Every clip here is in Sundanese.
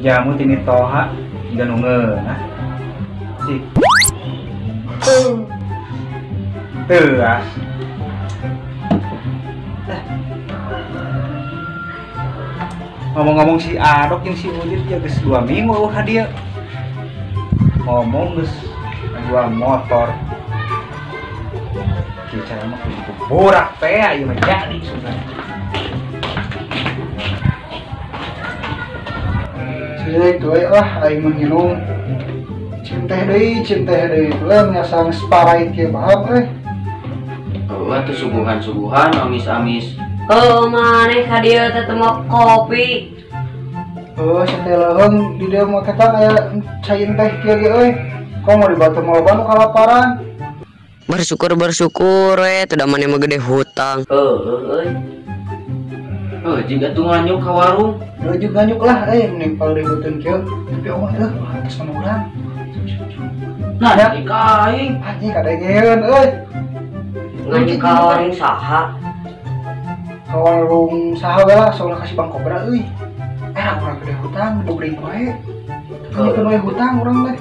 Jamu tini toha jika nu ngeunah. Cik. Teu ah. Ngomong-ngomong si Adok jeung si Ujit ya geus 2 minggu eueuh ka dieu. Ngomong geus jual motor. Kieu cara mah kudu borak teh ieu mah jadi sudah. Cik, duit lah, aing menghinung. Cinteh deui, tuh ngasang Sprite kieu bahap euy. Heueuh atuh suguhan-suguhan amis-amis. Heueuh maneh ka dieu teh teu kopi. Heueuh sate leuheung di dieu mah ketan aya cai teh kieu ge euy. Kok mau dibatu mah loba nu kalaparan. Bersyukur we teu da maneh mah gede hutang. Heueuh euy. Heuh jiga tuh nganyuk ka warung. Heuh juga nganyuk lah euy mending pangributeun kieu. Tapi eueuh teh atas nama urang. Nah, di ka aing. Anjing kadengeun euy. Nganyuk ka warung saha? Ka warung saha we lah, soalna kasih Bang Kobra euy. Urang gede hutang, bogring wae. Nganyukeun we hutang urang teh.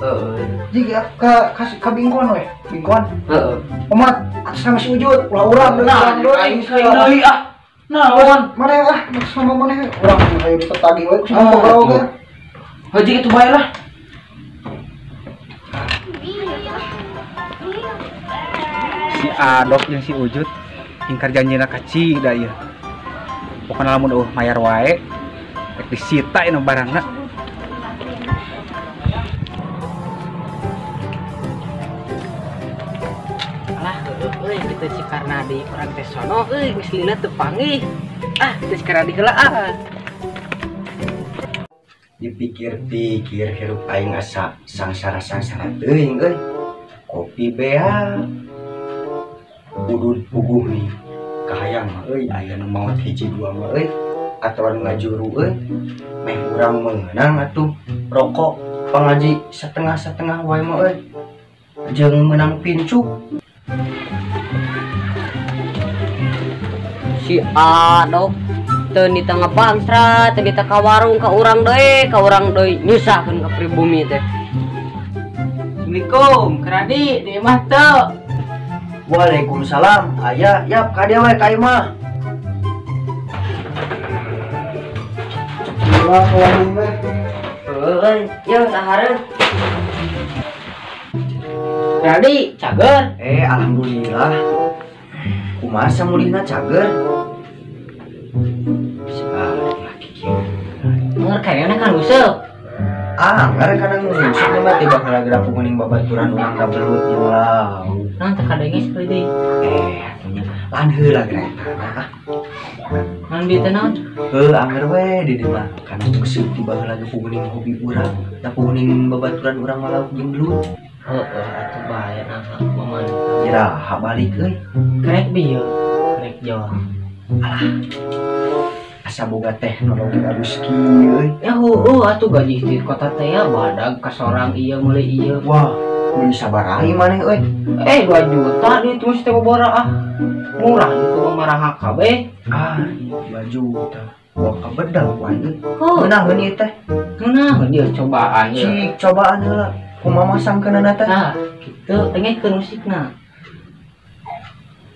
Heeh. Jig ka kasih ka bingkon we, bingkon. Heeh. Omat atas nama si Ujut, ulah urang deui aing deui ah. Naon? Maneh ah, sama maneh urang hayu ditetagih we ku si Bang Kobra oge. Heuh jig itu bae lah. Si Adok jeung si Ujut ingkar janjina ka Cida ieu. Pokona lamun eueuh mayar wae rek disita ieu barangna. Alah euy kitu si Karnadi urang teh sono euy geus lila teu panggih. Ah, teu si Karnadi heula ah. Dipikir-pikir hirup aing asa sangsara-sangsara teuing euy. Kopi bea udud puguh nih kahayang mah euy aya nu maot hiji dua mah euy aturan ngajuru euy meh urang meunang atuh rokok pangaji setengah-setengah wae mah euy jeung meunang pincuk. Si Adok teu nita ngabangsra, teu nita ka warung ka urang deui nyusahkeun ka pribumi teh. Assalamualaikum, Karadi, di imah teu. Waalaikumsalam, aya yap ka dieu we ka imah. Ulah ka warung teh. Heueuh, yeuh sahareun. Karadi, cager. Alhamdulillah. Kumaha samulihna cager? Laki kieu. Ngar kayana kan useup. Ah, ngar kana nguseup mah tiba gara-gara puguning babaturan urang ka belut jeung lauk. Nah, teu kadenge sekali deui. Atunya lan heula geura eta ah. Naon bieu teh naon? Heuh, angger we di dieu mah kana nguseup tiba heula ge puguning hobi urang, da puguning babaturan urang mah lauk jeung belut. Heeh, atuh bae nah kumaha. Iraha balik euy. Karek bieu, karek jauh. Alah. Asa boga teknologi alus kieu euy. Ya heueuh atuh gaji di kota teh ya badag ka sorang ieu meuli ieu. Wah, meuli sabaraha maneh euy? 2 juta duit mah teh bobora ah. Murah itu mah marahak kabeh. Ah, 2 juta. Wah, kabedag wae euy. Ngeunaheun ieu teh. Ngeunaheun ieu cobaan ieu. Cik, cobaan heula. Kumaha masangkeunana teh? Nah, kitu dengekeun musikna.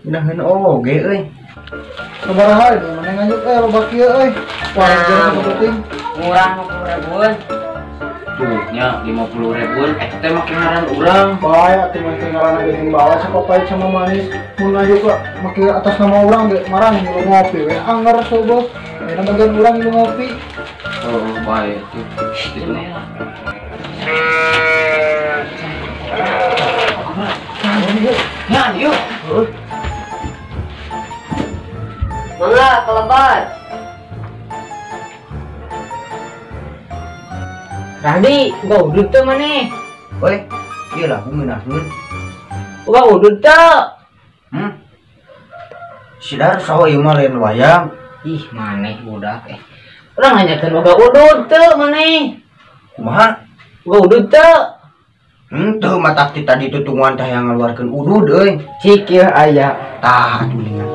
Ngeunaheun oge euy. Sabaraha ieu maneh nganyuk euy loba kieu euy. Wah, jeung penting. Murah 50 ribuan. Tuh nya 50 ribuan eta teh make ngaran urang. Bae atuh make ngaranna ge jeung bawa sapapait sama manis. Mun nganyuk make atas nama urang ge marang ngilu ngopi we anger sobo. Ayeuna bagian urang ngilu ngopi. Oh, bae tuh. Itu. 50.000. Ya, yuk. Heeh. Mangga kelebat. Radi, gua udut teu maneh. Oi, ieu lah ngeunahkeun. Gua udut teu. Si Darso ieu mah lain wayang. Ih, maneh budak eh. Urang nanyakeun boga udut teu maneh. Kumaha? Boga udut teu? Henteu matak ti tadi tutunguan teh yang ngaluarkeun udud euy. Cik ieu aya. Tah atuh ningan.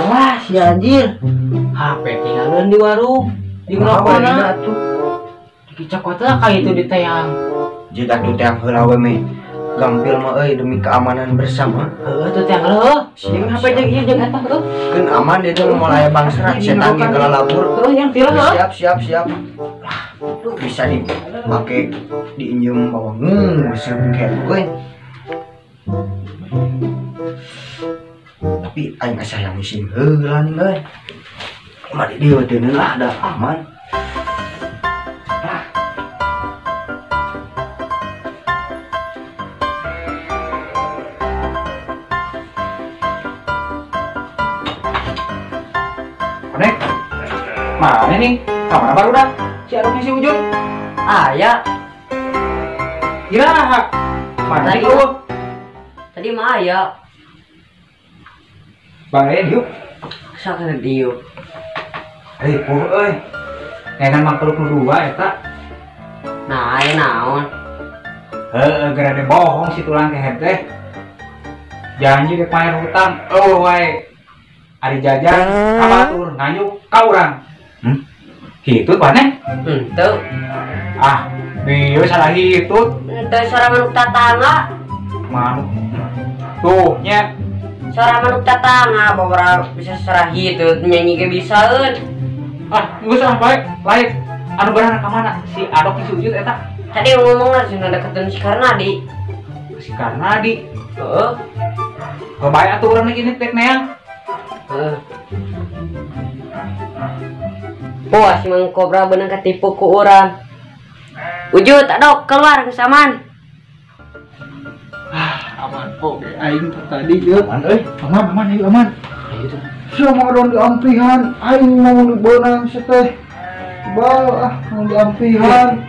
Alah, si anjir. HP tinggalin di warung. Di ngerokona atuh. Dikicok teh ka itu di teang. Jika atuh teang heula we meh. Gampil mah euy demi keamanan bersama. Heuh atuh teang heuh. Sieun HP jeung ieu jeung eta heuh. Keun aman deui teh moal aya bangsrat setan ge kalalabur. Heuh yang tila heuh. Siap siap siap. Bisa dipake diinjem bawang sebengket euy. Tapi aing asa yang isim heula nih euy. Mah di dieu teh lah da aman. Nek, mana nih? Kamar baru dah. Si Adoknya si Ujut. Ah ya. Iraha. Mana tadi? Tadi mah aya. Bae diuk. Sakit diuk. Ripuh euy. Enan mangkeluk nu dua eta. Nah, aya naon? Heeh, gara de bohong si tulang kehed teh. Janji dek bayar hutang, eueuh wae. Ari jajan ka batur nganyuk ka urang. Hitut maneh? Henteu. Ah, ieu salah hitut. Henteu suara manuk tatangga. Manuk. Tuh nya. Suara manuk tatangga beberapa bisa suara hitut nyanyi ge bisaeun. Ah, geus ah bae, lain. Anu barang ka mana? Si Adok si Ujut eta. Tadi ngomongna cenah deketin si Karnadi. Si Karnadi. Heeh. Bae atuh urang ini tek neang. Wah, si Mang Kobra beunang ketipu ku urang. Ujut, Adok, keluar kesaman. Ah, aman oke aing tadi ieu. Aman euy. Aman, aman, ayo aman. Ayo tuh. Sia mau dong diampihan, aing mau dibeunang sia teh. Bal ah, mau diampihan.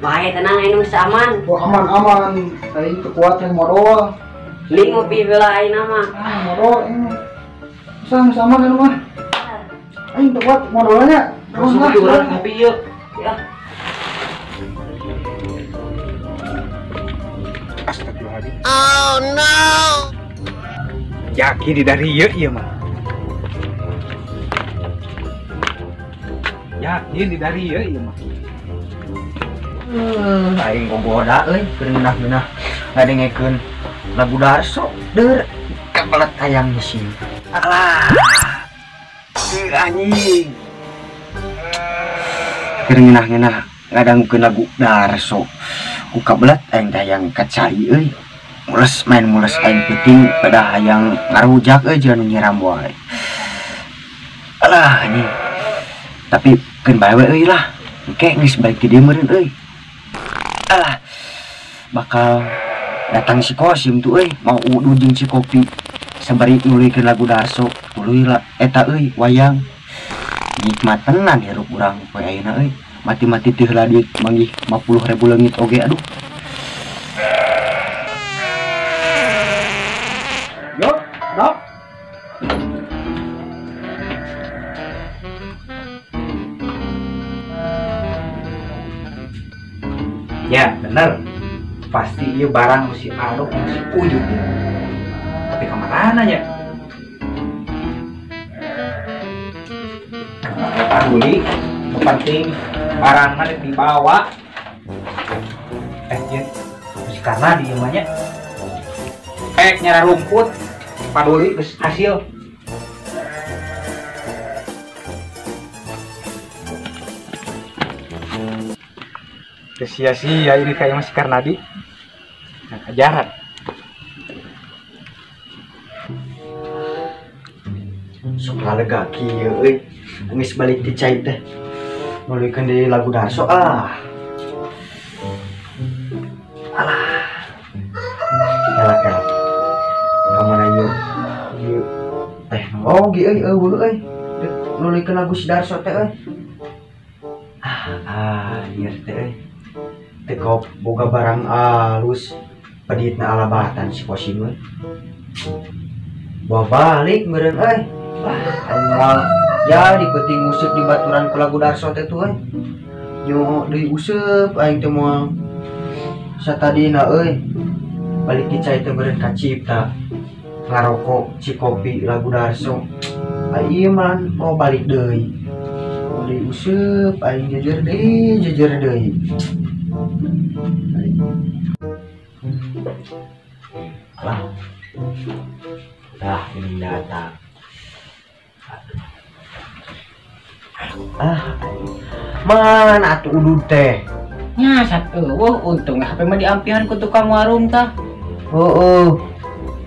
Bae tenang aing geus aman. Wah, aman aman. Aing kekuatan modal. Li ngopi heula aing mah. Ah, modal aing. Sang sama kan mah. Aing teu kuat modalnya. Terus urang ngopi ieu. Ya. Astagfirullahaladzim. Oh no. Yakin di dari ieu ieu mah. Yakin di dari ieu ieu mah. Aing gogoda euy, keur ngeunah-ngeunah ngadengekeun lagu Darso deur kapelet hayang ngising. Alah. Teu anjing. Keur ngeunah-ngeunah ngadangukeun lagu Darso. Ku kabelet aing teh hayang ka cai euy. Mules main mules aing peuting pada hayang ngarujak euy jeung nu nyiram wae. Alah anjing. Tapi keun bae we euy lah. Engke geus balik ti dieu meureun euy. Alah. Bakal datang si Kosim tuh euy, mau udu jeung si kopi sabari nuluykeun lagu Darso, tuluy lah eta euy wayang. Nikmat tenan hirup urang poe ayeuna euy. Mati-mati teu heula duit manggih 50.000 leungit oge aduh. Yo, Dok. Ya, bener. Pasti ieu barang si Adok si Ujut. Tapi kamarana nya? Peduli, nu penting barang mah dibawa. Ieu si Karnadi ieu mah nya. Nyara rumput, paduli geus hasil. Sia-sia ini kayak masih Karnadi. Nah, ajaran. Sok lalega kieu euy. Geus balik ti cai teh. Nuluykeun deui lagu Darso ah. Alah. Elak-elak. Oh ge euy eueuh euy. Nuluykeun lagu si Darso teh euy. Ah, anjir teh euy. Teu kop boga barang alus peditna alabatan si Kosim euy. Bawa balik meureun euy. Lah, aing moal jadi penting useup di baturan ku lagu Darso teh tuh euy. Nyo deui useup aing teh moal satadina euy. Balik di cai teh meureun kacipta. Ngarokok ci kopi lagu Darso. Ai ieu mah mau balik deui. Deui useup aing jejer deui, jejer deui. Lah. Lah ini datang. Ah, mana atuh udud teh? Nya sat eueuh untung HP mah diampihan ku tukang warung tah. Heeh.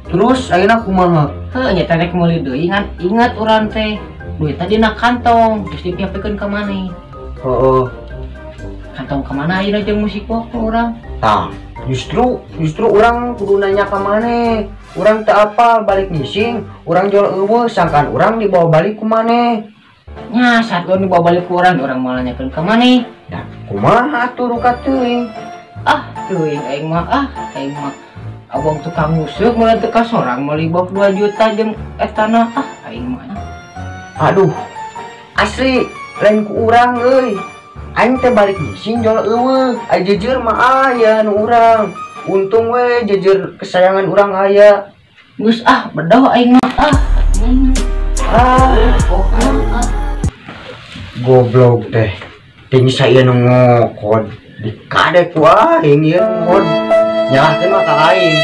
Terus ayeuna kumaha? Heuh nya teh rek meuli deui ngan ingat urang teh. Duit tadi na kantong terus dipiapikeun ka maneh. Heeh. Kantong ka mana ayeuna jeung musik pokok urang? Tah, justru urang kudu nanya ka maneh. Urang teu apal balik ngising, urang jual eueuh sangkaan urang dibawa balik ku maneh. Nya saat urang dibawa balik ku urang, urang malah nanyakeun ka maneh. Dah, kumaha atuh ruka teuing? Ah, teuing aing mah ah, aing mah abang tukang nguseup meuli teu ka sorang meuli bab 2 juta jeung etana ah aing mah. Aduh. Asli lain ku urang euy. Aing teh balik ngising jual eueuh. Ai jejer mah aya nu urang. Untung we jejer kesayangan urang aya. Geus ah bedoh aing mah ah. Ah, goblok teh. Ting saya nu ngokod. Dikadek ku aing ieu ngokod. Nyalah teh mah ka aing.